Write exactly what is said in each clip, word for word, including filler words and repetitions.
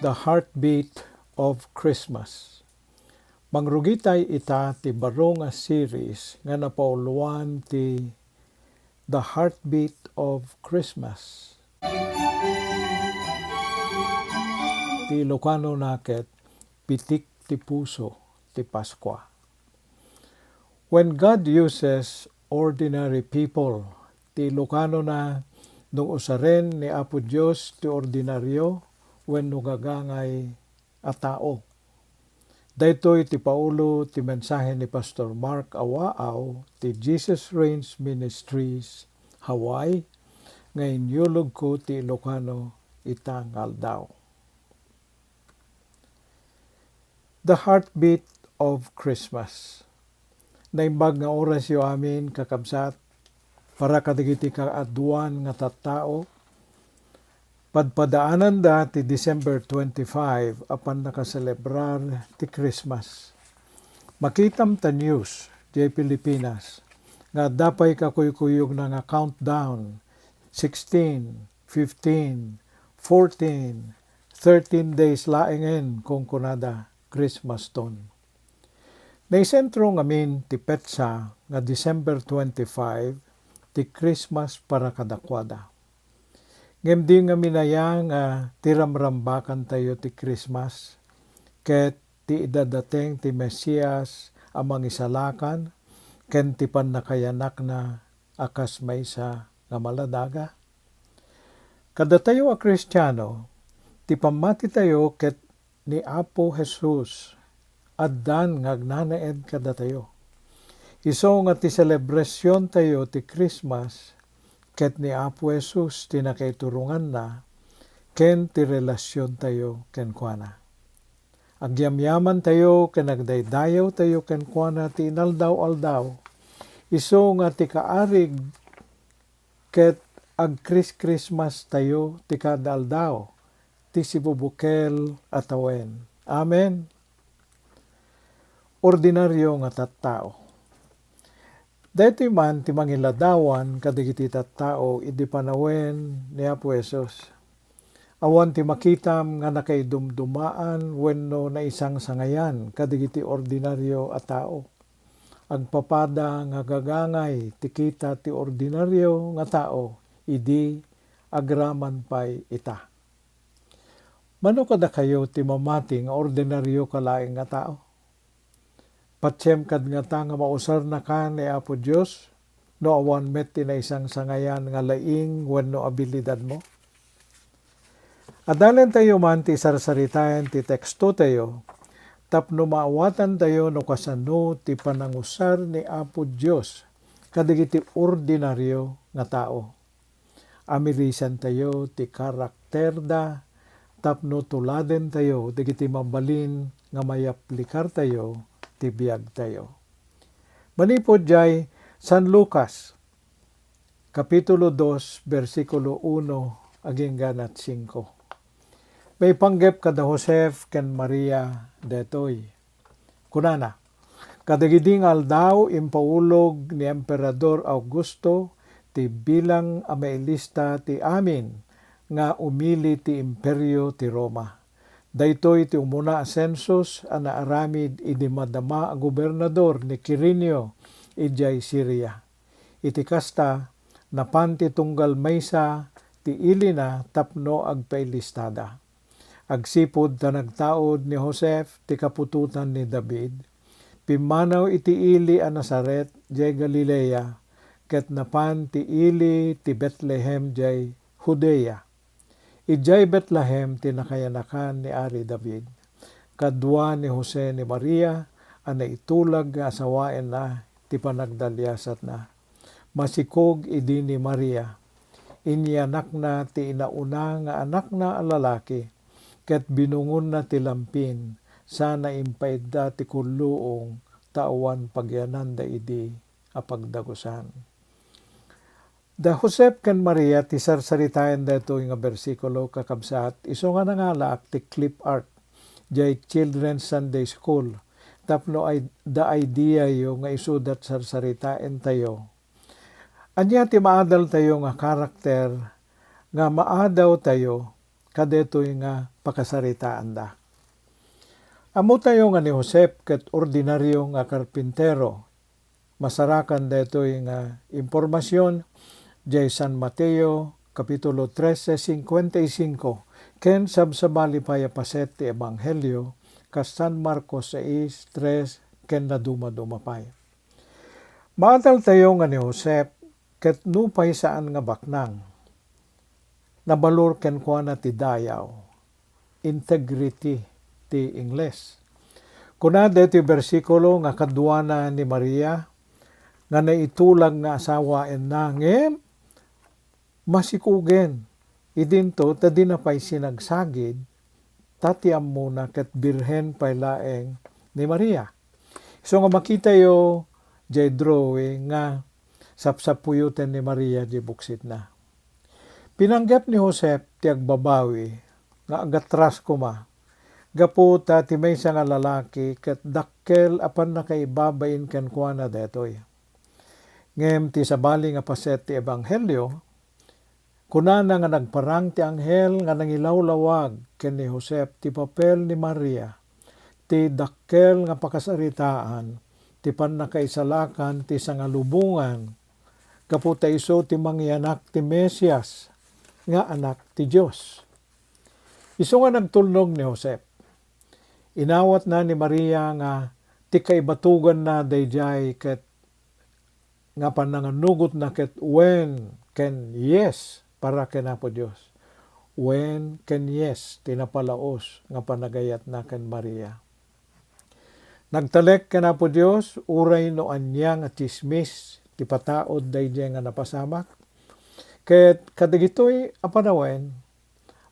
The Heartbeat of Christmas. Mangrugitay ita ti baro nga series nga napauluan ti The Heartbeat of Christmas. Ti Ilocano na ket Pitik ti Puso ti Paskua. When God uses ordinary people, ti Ilocano na no usaren ni Apo Dios ti ordinario wenno gagangay a tao. Daytoy ti paulo ti mensahe ni Pastor Mark Awaaw ti Jesus Reigns Ministries, Hawaii, nga inyulogko ti Ilocano ita nga aldaw. The Heartbeat of Christmas. Naimbag nga orasyo amin, kakabsat, para kadagiti kaaduan nga tattao. Padpadaananda ti December twenty-five a pannakaselebrar ti Christmas. Makitam ta news diay Pilipinas nga adda pay kakuykuyogna nga countdown, sixteen, fifteen, fourteen, thirteen days laengen, kunkunada, Christmas ton. Naisentro ngamin ti petsa nga December twenty-five ti Christmas para kadakuada. Ngem di ngamin aya nga ti ramrambakantayo ti Christmas ket ti idadateng ti Mesias a Mangisalakan ken ti pannakayanakna a kas maysa nga maladaga? Kadatayo a Kristiano, ti pammatitayo ket ni Apo Jesus addan nga agnanaed kadatayo. Isu nga ti selebrasiontayo ti Christmas ket ni Apo Jesus ti nakaituronganna ken ti relasiontayo kenkuana. Agyamyamantayo ken agdaydayawtayo kenkuana ti inaldaw-aldaw, isu nga ti kaarig ket agkris-Christmastayo ti kada aldaw ti sibubukel a tawen. Amen. Ordinario nga tattao. Daytoy man ti mangiladawan kadagiti tattao idi panawen ni Apo Jesus. Awan ti makitam nga nakaidumdumaan wenno naisangsangayan kadagiti ordinario a tao. Agpapada nga gagangay ti kita ti ordinario nga tao idi agraman pay ita. Mano kadakayo ti mamati nga ordinarioka laeng nga tao? Patiem kad ngata nga mausarnaka ni Apo Dios no awan met ti naisangsangayan nga laing wenno abilidadmo? Adalentayo man ti sarsaritaen ti tekstotayo tapno maawatantayo no kasano ti panangusar ni Apo Dios kadagiti ordinario nga tao. Amirisantayo ti karakterda tapno tuladentayo dagiti mabalin nga mayaplikartayo ti biagtayo. Manipud diay, San Lucas, Kapitulo dos, bersikulo uno agingga singko. Maipanggep kada Josef ken Maria daytoy. Kunana, kadagidi nga aldaw, impaulog ni Emperador Augusto ti bilang a mailista ti amin nga umili ti Imperio ti Roma. Daytoy ti umuna a sensus a naaramid idi madama a gobernador ni Quirinio idiay Siria. Iti kasta, napan ti tunggal maysa ti ilina tapno agpailistada. Agsipud ta nagtaud ni Josef ti kaputotan ni David, pimmanaw iti ili a Nazaret diay Galilea, ket napan ti ili ti Betlehem diay Judea. Idiay Betlehem ti nakayanakan ni Ari David. Kadua ni Jose ni Maria a naitulag nga asawaenna ti panagdaliasatna. Masikog idi ni Maria. Inyanakna ti inauna nga anakna a lalaki, ket binungonna ti lampin, sana impaidda ti kulluong ta awan pagyananda idi a pagdagusan. Da Josep ken Maria ti sarsaritaen daytoy nga bersikulo, kakabsat, isu nga nangalaak ti clip art diay Children's Sunday School tapno ay, da idea yo nga isudat sarsaritaentayo. Ania ti maadaltayo nga karakter nga maadawtayo kadaytoy nga pakasaritaanda. Ammotayo nga ni Josep ket ordinario nga karpintero. Masarakan daytoy nga impormasion diay San Mateo, Kapitulo trese, cincuenta y cinco, ken sabsabali pay a paset ti Ebanghelio, kas San Marcos sais, tres, ken nadumaduma pay. Maadaltayo nga ni Josep, ket nupay saan nga baknang, nabalor kenkuana ti dayaw, integrity ti Ingles. Kuna daytoy bersikulo nga kaduana ni Maria nga naitulag nga asawaenna, ngem masikugen idinto ta dina pay sinagsagid, ta ti ammona ket birhen pay laeng ni Maria. Isu nga makitayo diay drawing nga sapsapuyoten ni Maria diay buksitna. Pinanggep ni Josep ti agbabawi nga agatras koma, gapu ta ti maysa nga lalaki ket dakkel a pannakaibabain kenkuana daytoy. Ngem ti sabali nga paset ti Ebanghelio, kunana nga nagparang ti anghel nga nangilawlawag ken ni Josep ti papel ni Maria, ti dakkel nga pakasaritaan ti pannakaisalakan ti sangalubongan, gapu ta isu ti mangiyanak ti Mesias nga Anak ti Dios. Isu nga nagtulnog ni Josep, inawatna ni Maria nga ti kaibatuganna daydiay ket nga panangannugotna ket wen ken yes para ken Apo Dios. Wen ken yes ti napalaos nga panagayatna ken Maria. Nagtalek ken Apo Dios uray no ania nga tsismis ti pataud daydiay nga napasamak. Ket kadagitoy a panawen,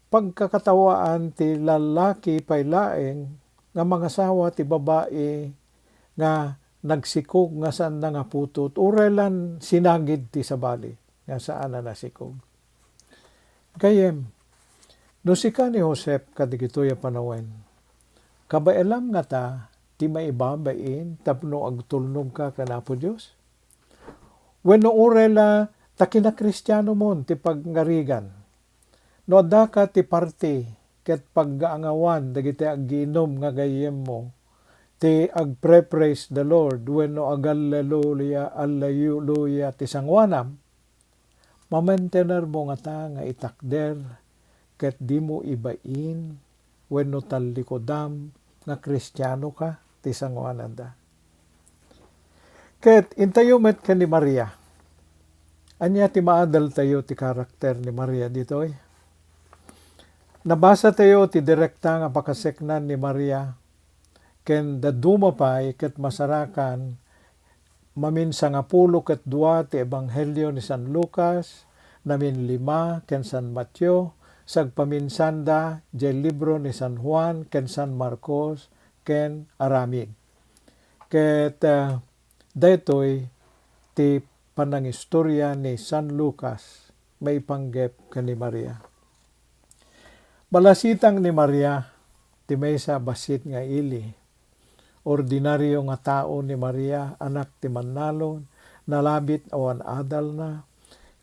pagkakatawaan ti lallaki pay laeng nga mangasawa ti babai nga nagsikog nga saanna nga putot, uray lan sinagid ti sabali nga saan a nasikog. Gayyem, no sika ni Josep kadagitoy a panawen, kabaelam ngata ti maibabain tapno agtulnogka ken Apo Dios? Wenno uray la ta kinakristianomon ti pagngarigan? No addaka ti parti ket paggaangawan dagiti aggiinom nga gayyemmo ti agpre-praise the Lord wenno agalleluya, alleluya ti sangoanam, mamentenermo ngata nga itakder ket dimo ibain wenno tallikodam nga Kristianoka ti sangoananda. Ket intayo met ken ni Maria. Ania ti maadaltayo ti karakter ni Maria ditoy? Nabasatayo ti direkta nga pakaseknan ni Maria ken dadduma pay ket masarakan maminsangapulo ket dua ti Ebanghelio ni San Lucas, naminlima ken San Mateo, sagpaminsanda diay libro ni San Juan ken San Marcos ken aramid. Ket, ah, daytoy ti panangistoria ni San Lucas maipanggep ken ni Maria. Balasitang ni Maria ti maysa a bassit nga ili. Ordinario nga tao ni Maria, anak ti mannalon, nalabit awan adalna.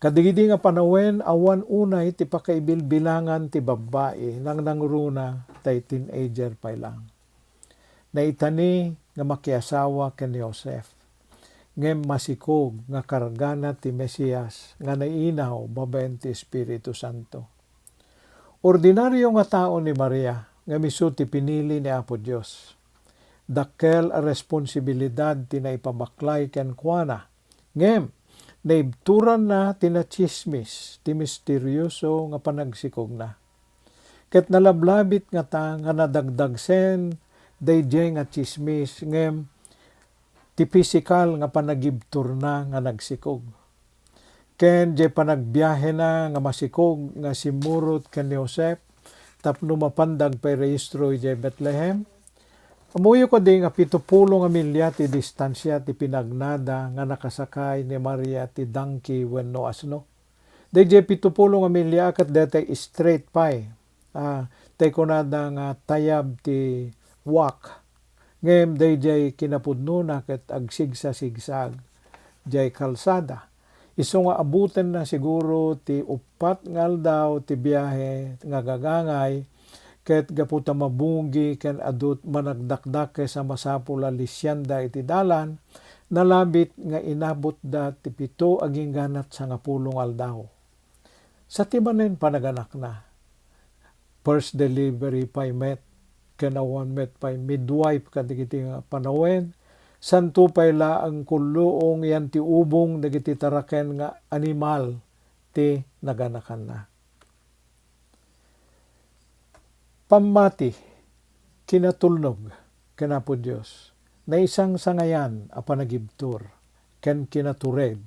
Kadagidi nga panawen, awan unay ti pakaibilbilangan ti babbai, nangnangruna tay teenager pay lang. Naitani nga makiasawa ken ni Josef, ngem masikog nga kargana ti Mesias nga nainaw babaen ti Espiritu Santo. Ordinario nga tao ni Maria, ngem isu ti pinili ni Apo Dios. Dakkel a responsibilidad ti naipabaklay kenkuana, ngem naibturanna ti natsismis ti misterioso nga panagsikogna. Ket nalablabit ngata nga nadagdagsen daydiay nga tsismis ngem ti pisikal nga panagibturna nga nagsikog. Ken diay panagbiahena nga masikog nga simmurot ken ni Josef tapno mapanda agpairehistro idiay Betlehem, ammoyo kadi nga pito pulo nga milya ti distansia ti pinagnada nga nakasakay ni Maria ti dangki wenno asno. Daydiay pito pulo nga milya ket daytoy straight pay. Ah, tay kunada nga tayab ti walk. Ngem daydiay kinapudnona ket agsigsa-sigsag diay kalsada. Isu nga abutenna siguro ti uppat nga aldaw ti biahe nga gagangay, ket gapu ta mabugi ken adu ti managdakdakes a masapul a lisianda iti dalan, nalabit nga inabutda ti pito agingganat sangapulo nga aldaw. Sa ti manen panaganakna, first delivery pay met, ken awan met pay midwife kadagiti nga panawen, santo pay laeng kulluong yan ti ubong dagiti taraken nga animal ti naganakanna. Pammati, kinatulnog ken Apo Dios, naisangsangayan a panagibtur ken kinatured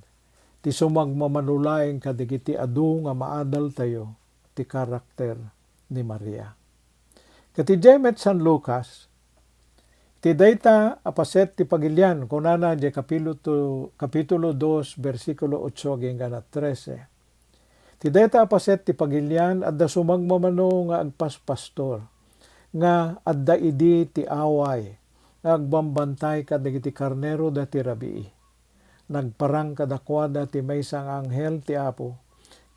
ti sumagmamano laeng kadagiti adu nga maadaltayo ti karakter ni Maria. Ket idiay met San Lucas, ti dayta a paset ti pagilian, kunana idiay kapitulo, kapitulo dos, bersikulo otso agingga na trese. Ti dayta a paset ti pagilian, adda sumagmamano nga agpaspastor, nga adda idi ti away, nga agbambantay kadagiti karneroda ti rabii. Nagparang kadakuada ti maysa nga anghel ti Apo,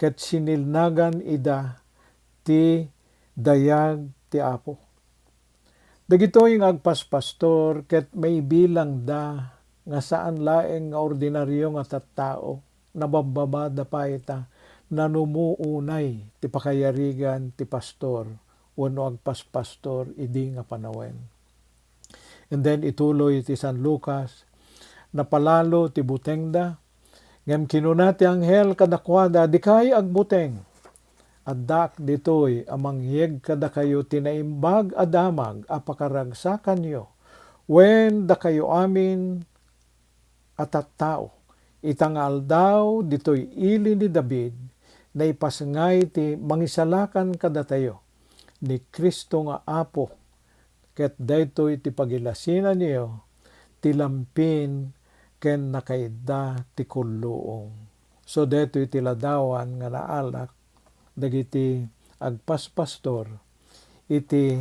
ket sinilnagan ida ti dayag ti Apo. Dagitoy nga agpaspastor ket maibilangda nga saan laeng nga ordinario nga tattao, nababbabada pay ta nanumo unay ti pakayarigan ti pastor wenno agpaspastor idi nga panawen. And then ituloy ti San Lucas, napalalo ti butengda, ngem kinuna ti anghel kadakuada, "Dikay agbuteng. Addaak ditoy a mangyeg kadakayo ti naimbag a damag a pakaragsakanyo, wen dakayo amin a tattao. Ita nga aldaw, ditoy ili ni David, naipasngay ti mangisalakan kadatayo, ni Cristo nga Apo, ket daytoy ti pagilasinanyo, ti lampin ken nakaidda ti kulluong." So, daytoy ti ladawan nga naalak dagiti agpaspastor iti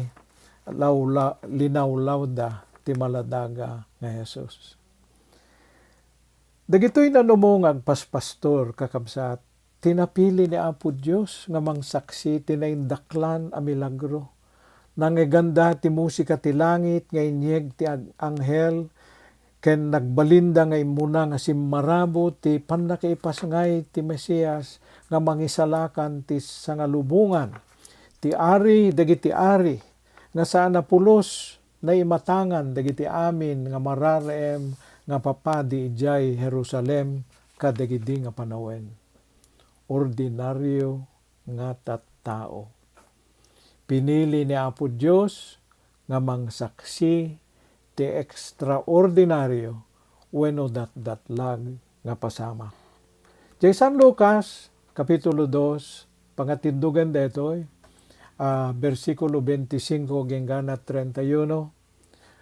lawla-, linawlawda ti maladaga nga Jesus. Dagitoy nanumo nga agpaspastor, kakabsat, ti napili ni Apo Dios nga mangsaksi ti naindaklan a milagro. Nangeganda ti musika ti langit nga inyeg ti ag-, anghel, ken nagbalinda nga immuna nga simmarabo ti pannakaipasngay ti Mesias nga mangisalakan ti sangalubongan, ti Ari dagiti ari, nga saan a pulos naimatangan dagiti amin nga mararem nga papadi idiay Jerusalem kadagidi nga panawen. Ordinario nga tattao. Pinili ni Apo Dios nga mangsaksi ti ekstraordinario wenno datdatlag nga pasamak. Diay San Lucas, Kapitulo dos, pangatindugan daytoy, ah, bersikulo bentisinko agingga na treinta y uno,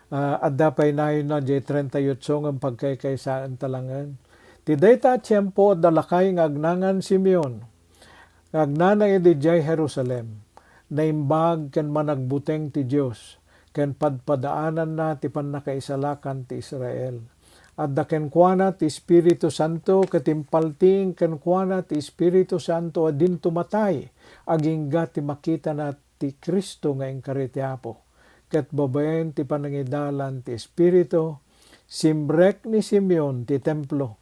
Ah, adda pay nayona diay treinta y ocho ngem pagkaykaysaen ta langen. Ti dayta a tiempo, adda lakay nga agnangan Simeon, nga agnana idi idiay Jerusalem. Naimbag ken managbuteng ti Dios, ken padpadaananna ti pannakaisalakan ti Israel. Adda kenkuana ti Espiritu Santo, ket impaltiing kenkuana ti Espiritu Santo a dinto matay, agingga ti makitana ti Cristo nga inkari ti Apo. Ket babaen ti panangidalan ti Espiritu, simrek ni Simeon ti templo.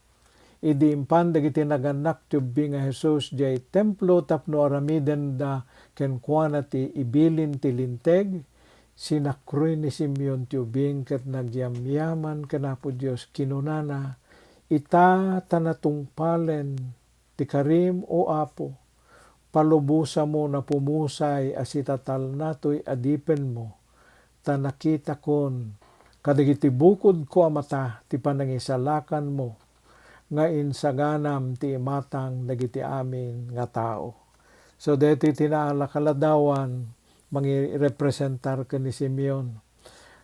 Idi impan dagiti nagannak ti ubing a Jesus diay templo tapno aramidenda kenkuana ti ibilin ti Linteg, sinakroy ni Simeon ti ubing ket nagyamyaman ken Apo Dios. Kinunana, "Ita ta natungpalen ti karim, O Apo, palubosamo napumusay a sitatalna toy adipenmo, ta nakitakon kadagiti bukodko a mata ti panangisalakanmo nga insaganam ti imatang dagiti amin nga tao." So, daytoy ti naalak a ladawan mangirepresentar ken ni Simeon.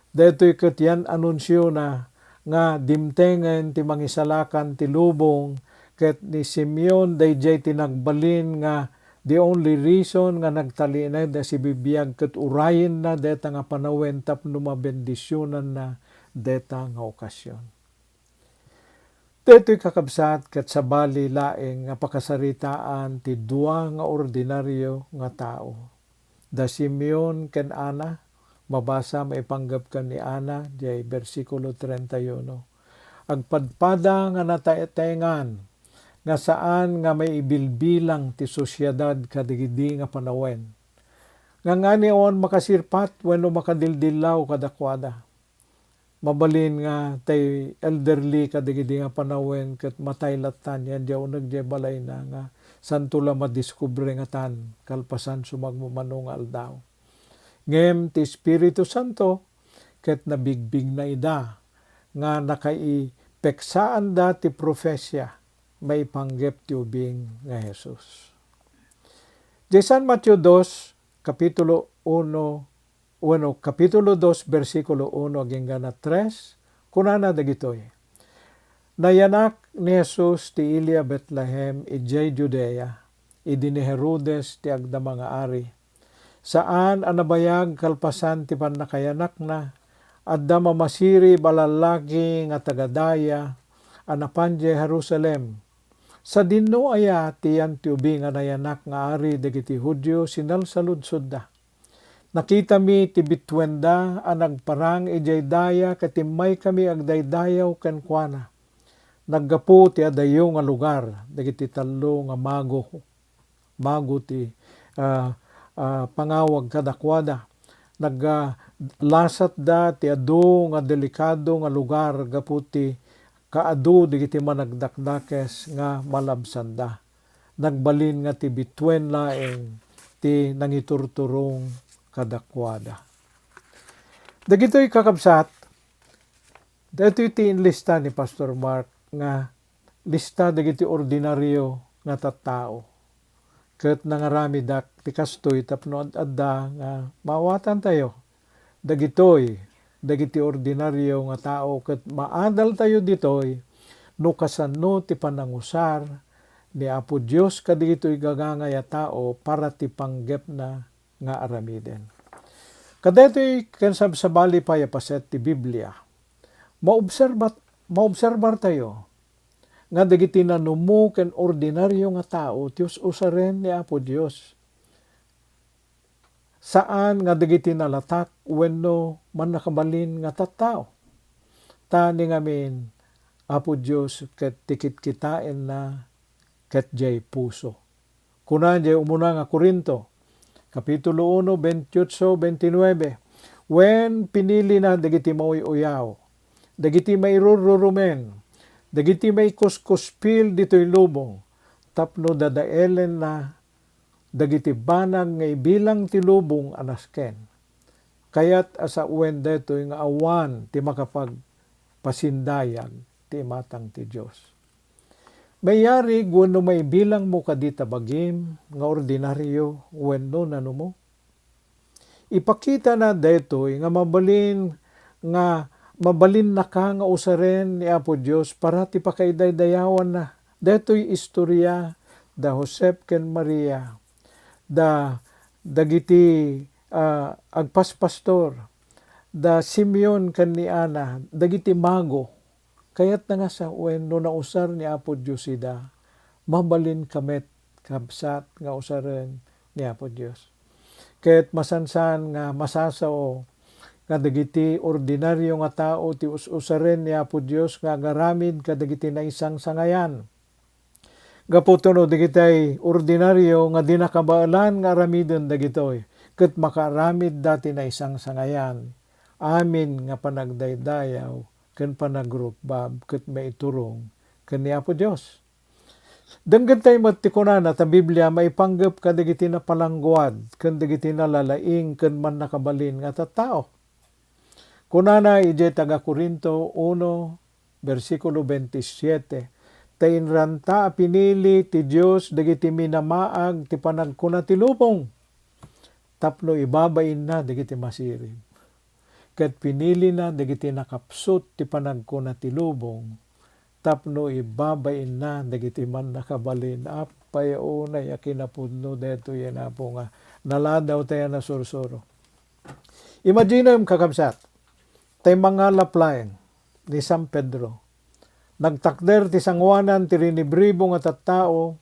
Daytoy ket yan anunsiona nga dimtengen ti mangisalakan ti lubong, ket ni Simeon daydiay ti nagbalin nga the only reason nga nagtalinaed a sibibiag ket urayenna dayta nga panawen tapno mabendisionanna dayta nga okasion. Daytoy, kakabsat, ket sabali laeng nga pakasaritaan ti dua nga ordinario nga tao, da Simeon ken Ana. Mabasa maipanggep ken ni Ana, diay bersikulo treinta y uno. Agpadpada nga nataengan nga saan nga maibilbilang ti sosiedad kadagidi nga panawen. Ngangani awan makasirpat wenno makadildillaw kadakuada. Mabalin nga tay elderly kadagidi nga panawen ket matay lattan, yan diay uneg diay balayna nga santo la madiskubre ngatan kalpasan sumagmamano nga aldaw. Ngem ti Espiritu Santo ket nabigbigna ida nga nakaipeksaanda ti profesia maipanggep ti ubing nga Jesus. Diay San Mateo dos, kapitulo uno, wenno kapitulo dos, bersikulo uno agingga na tres, kunana dagitoy, "Nayanak ni Jesus ti ili a Betlehem idiay Judea, idi ni Herodes ti agdama nga ari. Saan a nabayag kalpasan ti pannakayanakna, adda mamasirib a lallaki nga taga-daya a napan idiay Jerusalem. Sadino aya ti yan ti ubing a nayanak nga ari dagiti Judio sinalsaludsodda? Nakitami ti bituenda a nagparang idiay daya ket immaykami agdaydayaw kenkuana. Naggapu ti adayo nga lugar dagiti tallo nga mago, mago ti, ah, ah, pangawag kadakuada. Nag, ah, lasatda ti adu nga delikado nga lugar gapu ti kaadu dagiti managdakdakes nga malabsanda. Nagbalin nga ti bituen laeng ti nangiturturong kadakuada." Dagitoy, kakabsat, daytoy ti inlista ni Pastor Mark nga lista dagiti ordinario nga tattao. Ket nangaramidak ti kastoy tapno ad-adda nga maawatantayo dagitoy dagiti ordinario nga tao ket maadaltayo ditoy no kasano ti panangusar ni Apo Dios kadagitoy gagangay a tao para ti panggepna nga aramiden. Kadaytoy ken sabsabali pay a paset ti Biblia. Maobserbat-, maobserbartayo nga dagiti nanumo ken ordinario nga tao ti us-usaren ni Apo Dios. Saan nga dagiti nalatak wenno mannakabalin nga tattao. Ta ni ngamin, Apo Dios ket ti kitkitaenna ket diay puso. Kuna diay umuna nga Corinto, kapitulo uno, veintiocho, veintinueve, "Wen, pinilina dagiti mauy-uyaw, dagiti mairurrurumen, dagiti maikuskuspil ditoy lubong, tapno dadaelenna dagiti banag nga ibilang ti lubong a nasken." Kayat a sawen daytoy nga awan ti makapagpasindayag ti imatang ti Dios. Maiyarig wenno maibilangmo kadi ta bagim nga ordinario wenno nanumo? Ipakitana daytoy nga mabalin, nga mabalinnaka nga usaren ni Apo Dios para ti pakaidaydayawanna. Daytoy istoria da Josep ken Maria, da dagiti, ah, agpaspastor, da Simeon ken ni Ana, dagiti mago. Kayatna nga sawen no nausar ni Apo Dios ida, mabalinka met, kabsat, nga usaren ni Apo Dios. Ket masansan nga masasao nga dagiti ordinario nga tao ti us-usaren ni Apo Dios nga agaramid kadagiti naisangsangayan. Gapu ta no dagitay ordinario nga di nakabaelan nga aramiden dagitoy, ket makaaramidda ti naisangsangayan, amin nga panagdaydayaw ken panagrukbab ket maiturong ken ni Apo Dios. Denggentay met ti kunana ta Biblia maipanggep kadagiti napalangguad ken dagiti nalalaing ken mannakabalin nga tattao. Kunana idiay taga Corinto uno, bersikulo veintisiete, "Ta inranta a pinili ti Dios dagiti minamaag ti panagkuna ti lubong, tapno ibabainna dagiti masirib. Ket pinilina dagiti nakapsut ti panagkuna ti lubong, tapno ibabainna dagiti mannakabalin." Apay, unay a kinapudno daytoy, Apo, nga naladaw tayo a nasursuro. Imaginem, kakabsat, tay mangalap laeng ni San Pedro. Nagtakder ti sangoanan ti rinibribo nga tattao,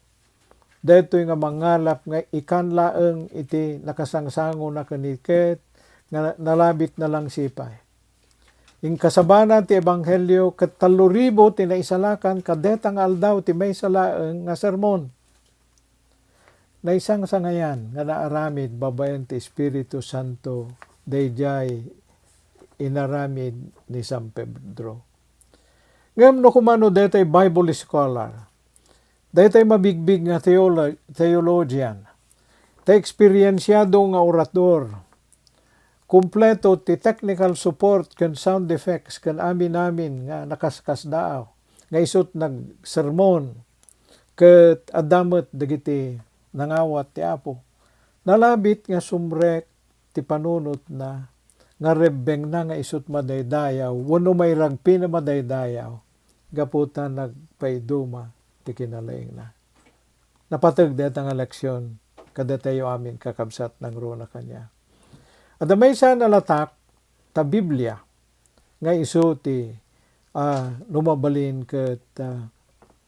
daytoy nga mangngalap nga ikan laeng iti nakasangsangona ken iket nga nalabit na lang sipay. Inkasabana ti ebanghelio ket tallo ribu ti naisalakan kadeta nga aldaw ti maysa laeng nga sermon. Naisangsangayan nga naaramid babaen ti Espiritu Santo daydiay inaramid ni San Pedro. Ngem no kumano daytoy Bible scholar, daytoy mabigbig nga theolo-, theologian, tay eksperiensiado nga orador, kompleto ti technical support ken sound effects ken amin-amin nga nakaskasdaaw, nga isut' nagsermon, ket adda met dagiti nangawat ti Apo. Nalabit nga sumrek ti panunotna nga rebbengna nga isut' madaydayaw wenno mairagpin a madaydayaw gapu ta nagpaiduma ti kinalaingna. Napateg dayta nga leksion kadatayo amin, kakabsat, nangruna kaniak. Adda maysa a nalatak ta Biblia nga isu ti, ah, no mabalin ket, ah,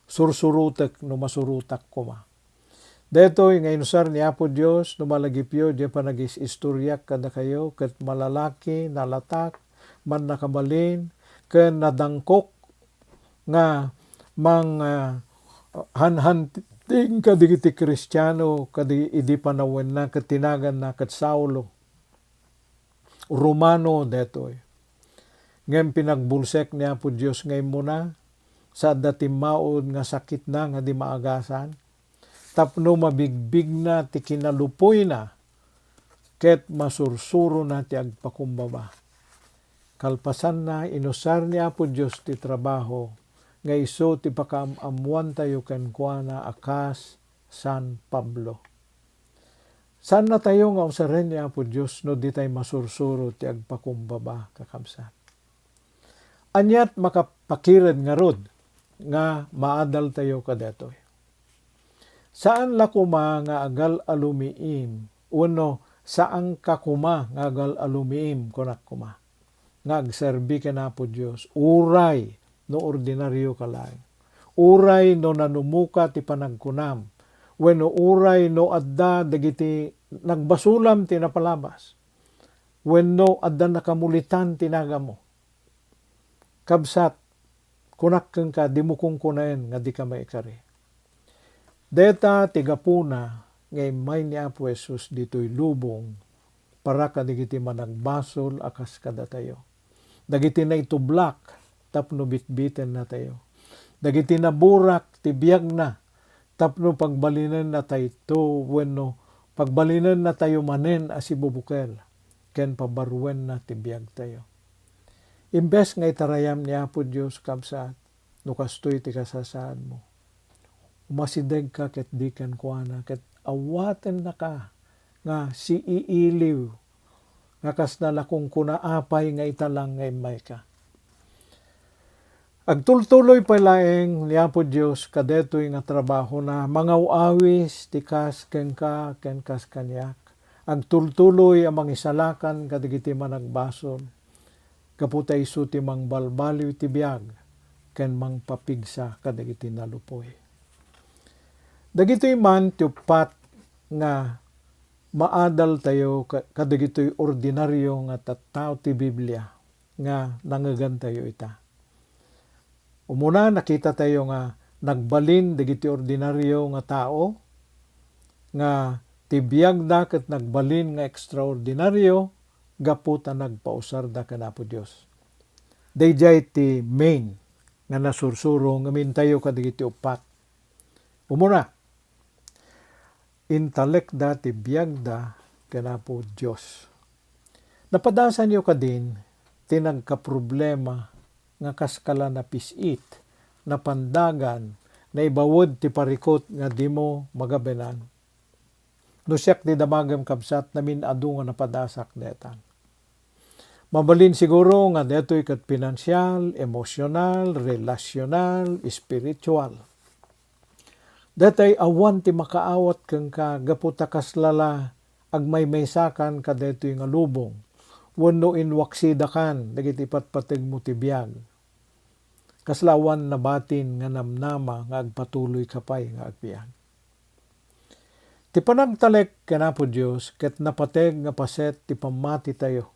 sursurotek no masurotak koma. Daytoy nga inusar ni Apo Dios no malagipyo diay panagis-istoriak kadakayo ket malalaki, nalatak, mannakabalin, ken nadangkok nga mang, ah, hanhanting kadagiti Kristiano kadi idi panawenna ket ti naganna ket Saulo. Romano daytoy. Ngem pinagbulsek ni Apo Dios nga immuna, sa adda timmaud nga sakitna nga di maagasan, tapno mabigbigna ti kinalupuyna ket masursurona ti agpakumbaba. Kalpasanna, inusar ni Apo Dios ti trabaho nga isu ti pakaam-ammoantayo kenkuana a kas San Pablo. Saannatayo nga usaren ni Apo Dios no ditay masursuro ti agpakumbaba, kakabsat. Aniat makapakired ngarud nga maadaltayo kadaytoy? Saan la koma nga agal-alumiim, wenno saanka koma nga agal-alumiim, kunak koma, nga agserbi ken Apo Dios, uray no ordinario ka laeng, uray no nanumoka ti panagkunam, wenno uray no adda dagiti nagbasulam ti napalabas, wenno adda nakamulitan ti nagamo. Kabsat, kunak kenka, dimo kunkunaen nga dika maikari. Dayta ti gapuna nga immay ni Apo Jesus ditoy lubong para kadagiti managbasol a kas kadatayo. Dagiti naitublak tapno bitbitennatayo. Dagiti naburak ti biagna tapno pagbalinennatayto wenno pagbalinennatayo manen a sibubukel ken pabaruenna ti biagtayo. Imbes nga itarayam ni Apo Dios, kabsat, no kastoy ti kasasaadmo, umasidegka ketdi kenkuana ket awatennaka nga siiiliw nga kasla la kunkuna, apay nga italang nga immayka. Agtultuloy pay laeng ni Apo Dios kadaytoy nga trabahona, mangaw-awis ti kas kenka ken kas kaniak. Agtultuloy a mangisalakan kadagiti managbasol, gapu ta isu ti mangbalbaliw ti biag ken mangpapigsa kadagiti nalupoy. Dagitoy man ti uppat nga maadaltayo ka-, kadagitoy ordinario nga tattao ti Biblia nga nangegantayo ita. Umuna, nakitatayo nga nagbalin dagiti ordinario nga tao, nga ti biagda ket nagbalin nga ekstraordinario gapu ta nagpausarda ken Apo Dios. Daydiay ti main nga nasursuro ngamintayo kadagiti uppat. Umuna, intalekda ti biagda ken Apo Dios. Napadasanyo kadin ti nagkaproblema nga kaskala napis-it, napandagan, naibawed ti parikut nga dimo magabenan? No siak ti damagem, kabsat, namin-adu nga napadasak daytan. Mabalin siguro nga daytoy ket pinansial, emosyonal, relasyonal, espiritual. Daytay awan ti makaawat kenka gapu ta kasla la agmaymaysakan kadaytoy nga lubong wenno inwaksidakan dagiti patpategmo ti biag. kasla awan nabatin nga namnama nga agpatuloyka pay nga agbiag. Ti panagtalek ken Apo Dios ket napateg nga paset ti pammatitayo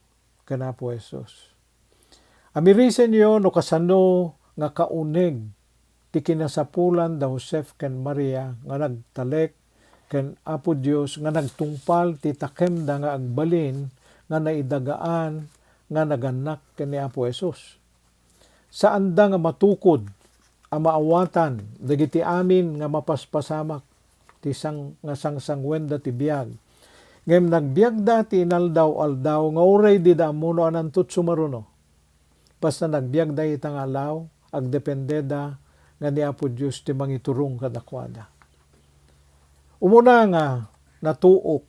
ken Apo Jesus. Amirisenyo no kasano nga kauneg ti kinasapulan da Josef ken Maria nga nagtalek ken Apo Dios nga nagtungpal ti takemda nga agbalin nga naidagaan nga nagannak ken ni Apo Jesus. Saanda nga matukod a maawatan dagiti amin nga mapaspasamak ti sang-, nga sangsanguenda ti biag. Ngem nagbiagda ti inaldaw-aldaw nga uray dida ammo no ananto ti sumaruno. Basta nagbiagda ita nga aldaw, agdependeda nga ni Apo Dios ti mangiturong kadakuada. Umuna nga natuok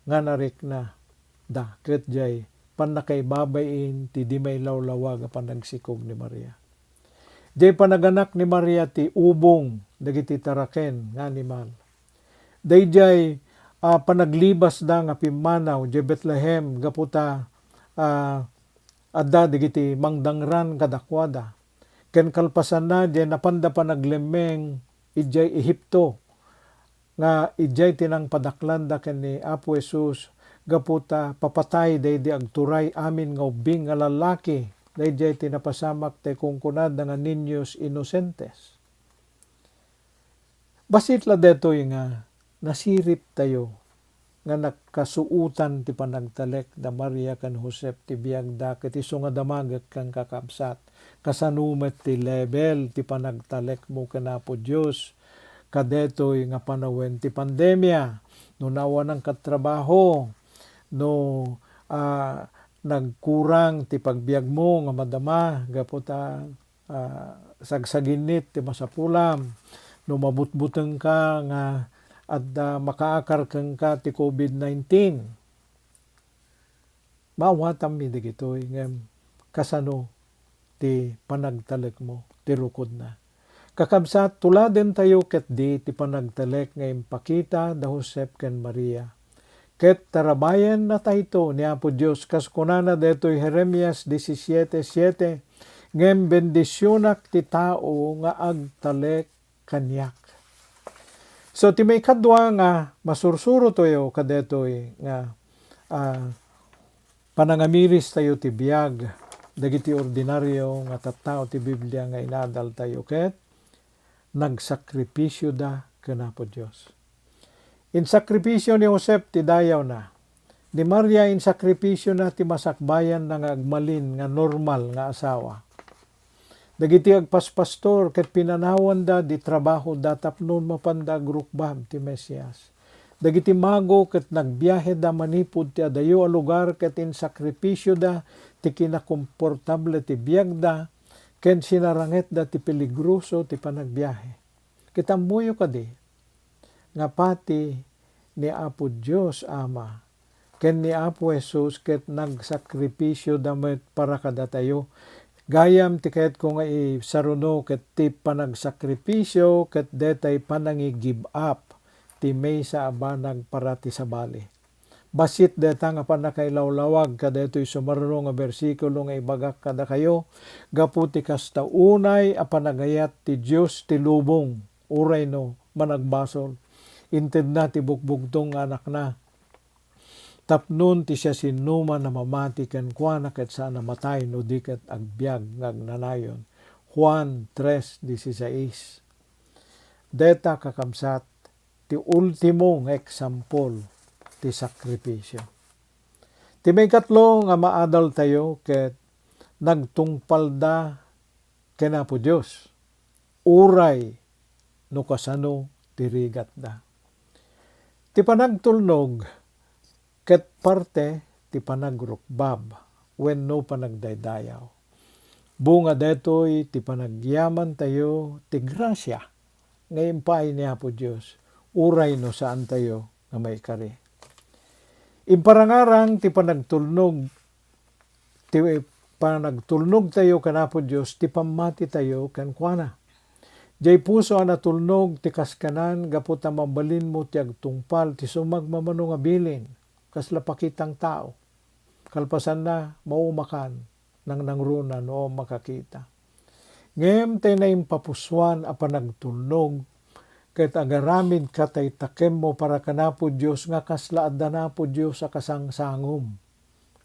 nga narikna da ket diay pannakaibabain ti di mailawlawag a panagsikog ni Maria. Diay panaganak ni Maria ti ubong dagiti taraken nga animal. Daydiay, ah, panaglibasda nga pimmanaw diay Betlehem gapu ta, ah, adda dagiti mangdangran kadakuada. Ken kalpasanna, diay napanda panaglemmeng idiay Ehipto nga idiay ti nangpadaklanda ken ni Apo Jesus gapu ta papatay daydi agturay amin nga ubbing nga lallaki, daydiay ti napasamak ti kunkunada nga niños inocentes. Bassit la daytoy nga nasiriptayo nga nakasuotan ti panagtalek da Maria ken Josep ti biagda ket isu nga damagek ken kakabsat. Kasano met ti level ti panagtalekmo ken Apo Dios kadaytoy nga panawen ti pandemia? No naawananka ti trabaho, no, ah, nagkurang ti pagbiagmo nga madama gapu ta ah, sagsaginnit ti masapulam. No mabutbutengka nga adda makaakar kenka ti covid nineteen, maawatanmi dagitoy, ngem kasano ti panagtalekmo ti rukodna? Kakabsat, tuladentayo ketdi ti panagtalek nga impakita da Josep ken Maria. Ket tarabayennatayto ni Apo Dios, kas kunana daytoy Jeremias disisiete siete, "Ngem bendisionak ti tao nga agtalek kaniak." So, ti maikadua nga masursurotayo kadaytoy nga, ah, panangamiristayo ti biag dagiti ordinario nga tattao ti Biblia nga inadaltayo ket nagsakripisioda ken Apo Dios. Insakripisio ni Josep ti dayawna. Ni Maria, insakripisiona ti masakbayanna nga agmalin nga normal nga asawa. Dagiti agpaspastor ket pinanawanda ti trabahoda tapno mapanda agrukbab ti Mesias. Dagiti mago ket nagbiaheda manipud ti adayo a lugar ket insakripisioda ti kinakomportable ti biagda ken sinarangetda ti peligroso ti panagbiahe. Ket ammoyo kadi nga pati ni Apo Dios Ama ken ni Apo Jesus ket nagsakripisioda met para kadatayo. Gayam ti kayatko nga isaruno ket ti panagsakripisio ket detay panangi-give up ti maysa a banag para ti sabali. Bassit dayta nga pannakailawlawag kadaytoy sumaruno nga bersikulo nga ibagak kadakayo, gapu ti kasta unay a panagayat ti Dios ti lubong, uray no managbasol. Intedna ti bugbugtong nga Anakna, tapnon ti siasinoman a mamati kenkuana ket saan a matay no di ket agbiag nga agnanayon. Juan tres dieciséis. Dayta, kakabsat, ti ultimo nga eksampol ti sakripisio. Ti maikatlo nga maadaltayo ket nagtungpalda ken Apo Dios, uray no kasano ti rigatda. Ti panagtulnog ket parte ti panagrukbab wenno panagdaydayaw. Bunga daytoy ti panagyamantayo ti grasia nga impaay ni Apo Dios, uray no saantayo nga maikari. Imparangarang ti panagtulnog, ti panagtulnogtayo ken Apo Dios ti pammatitayo kenkuana. Diay puso a natulnog ti kaskanan gapu ta mabalinmo ti agtungpal ti sumagmamano nga bilin, kasla pakitang tao. Kalpasanna, maumakan, nangnangruna no makakita. Ngem tay naimpapusoan a panagtulnog, ket agaramidka tay takemmo para ken Apo Dios nga kasla adda ni Apo Dios a kasangsangom,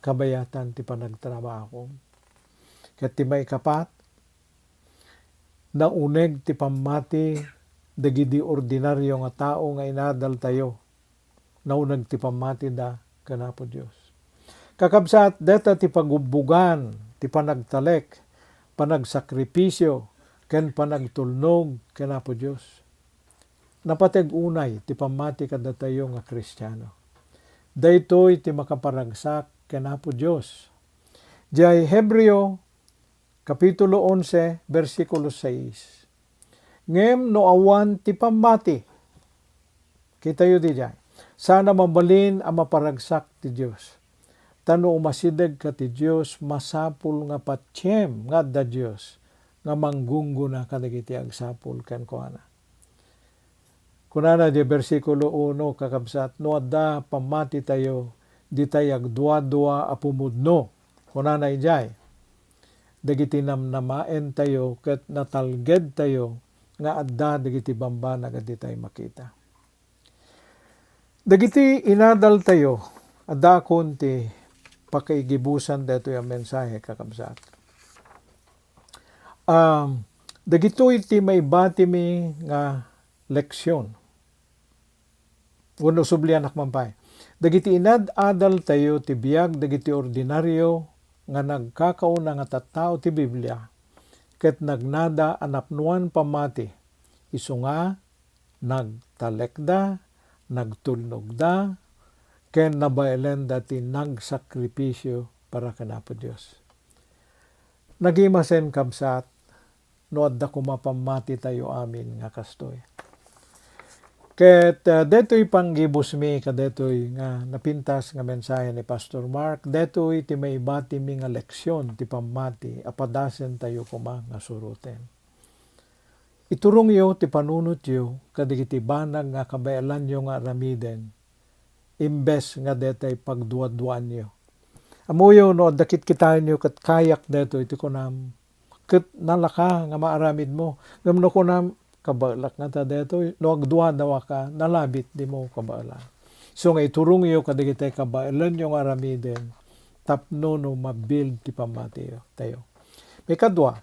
kabayatan ti panagtrabahom. Ket ti maikapat, nauneg ti pammati dagidi ordinario nga tao nga inadaltayo. Nauneg ti pammatida ken Apo Dios. Kakabsat, deta ti pagubbugan, ti panagtalek, panagsakripisio, ken panagtulnog ken Apo Dios. Napateg unay ti pammati kadatayo nga Kristiano. Daytoy ti makaparagsak ken Apo Dios. Diay Hebreo, Kapitulo onse, bersikulo sais. Ngem no awan ti pammati, kitayo diay, saan a mabalin a maparagsak ti Dios. Ta no umasidegka ti Dios, masapul nga patiem nga adda Dios nga manggunggona kadagiti agsapul kenkuana. Kunana di bersikulo uno, kakabsat, no adda pammatitayo, ditay agduadua a pumudno. Kunana idiay, dagiti namnamaentayo ket natalgedtayo nga adda dagiti bambanag a ditay makita. Dagiti inadaltayo, addaakon ti pakaigibusan daytoy a mensahe, kakabsat. Um, dagitoy ti maibatimi nga leksion. Wenno sublianak man pay. Dagiti inad-adaltayo ti biag dagiti ordinario nga nagkakauna nga tattao ti Biblia, ket nagnada a napnoan pammati, isu nga nagtalekda, nagtulnogda, ken nabaelenda ti nagsakripisio para ken Apo Dios. Nagimasen, kabsat, no adda koma pammatitayo amin nga kastoy. Ket, ah, detoy panggibusmi kadetoy nga napintas nga mensahe ni Pastor Mark, detoy ti maibatimi nga leksion ti pammati a padasentayo koma nga suroten. Iturongyo ti panunotyo kadagiti banag nga kabaelanyo nga aramiden, imbes nga detay pagduaduaanyo. Ammoyo no adda kitkitaenyo ket kayak detoy ti kunam, ket nalaka nga maaramidmo. Ngem no kunam, kabaelak ngata detoy, no agduaduaka, nalabit dimo kabaelan. So nga iturongyo kadagiti kabaelanyo nga aramiden tapno no mabuild ti pammati tayo. Maikadua,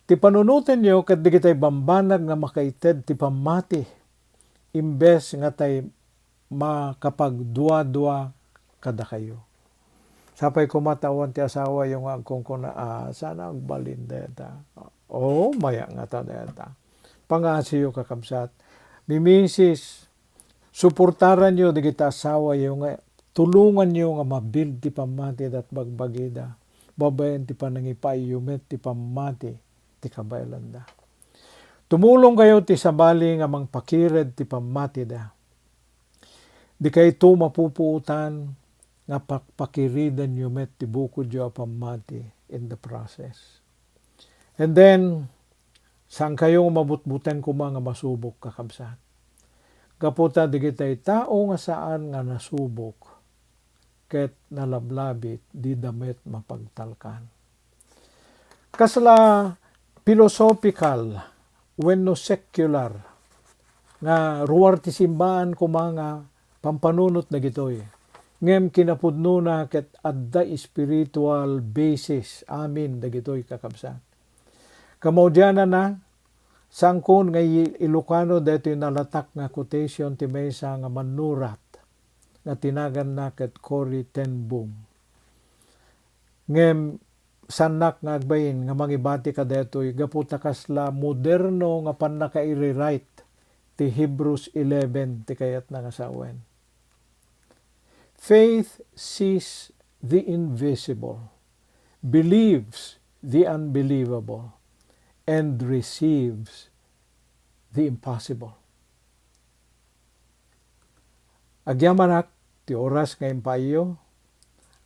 ti panunotenyo ket dagiti bambanag nga makaited ti pammati, imbes nga tay makapagduadua kadakayo. Sapay koma ta awan ti asawayo nga agkunkuna, "Ah, saan a agbalin dayta?" Oh, maya ngata dayta. Pangasiyo, kakabsat. Mimisis, suportaranyo dagiti asawayo nga tulonganyo nga mabuild ti pammati dat bagbagida. Babaen ti panangipaayyo met ti pammati ti kabaelanda. Tumulongkayo ti sabali nga mangpakired ti pammatida. Dikayto mapupuotan nga pakpakiridanyo met ti bukodyo a pammati in the process. And then, saankayo nga mabutbuteng koma nga masubok, kakabsat. Gapu ta dagitay tao nga saan nga nasubok ket nalablabit, dida met mapagtalkan. Kasla philosophical wenno secular nga ruar ti simbaan koma nga pampanunot dagitoy. Ngem kinapudnona ket adda spiritual basis amin dagitoy, kakabsat. Kamaudianana, saankon nga i-, Ilocano daytoy nalatak nga quotation ti maysa nga mannurat nga tinaganna ket Corrie ten Boom. Ngem saannak nga agbain nga mangibati kadaytoy gapu ta kasla moderno nga pannaka-rewrite ti Hebrews eleven ti kayatna nga sawen. Faith sees the invisible, believes the unbelievable, and receives the impossible. Agyamanak ti oras nga impaayyo.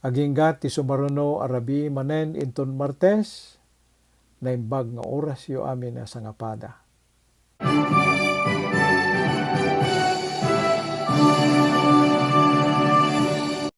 Agingga ti sumaruno a rabii manen inton Martes, naimbag nga orasyo amin a sangapada.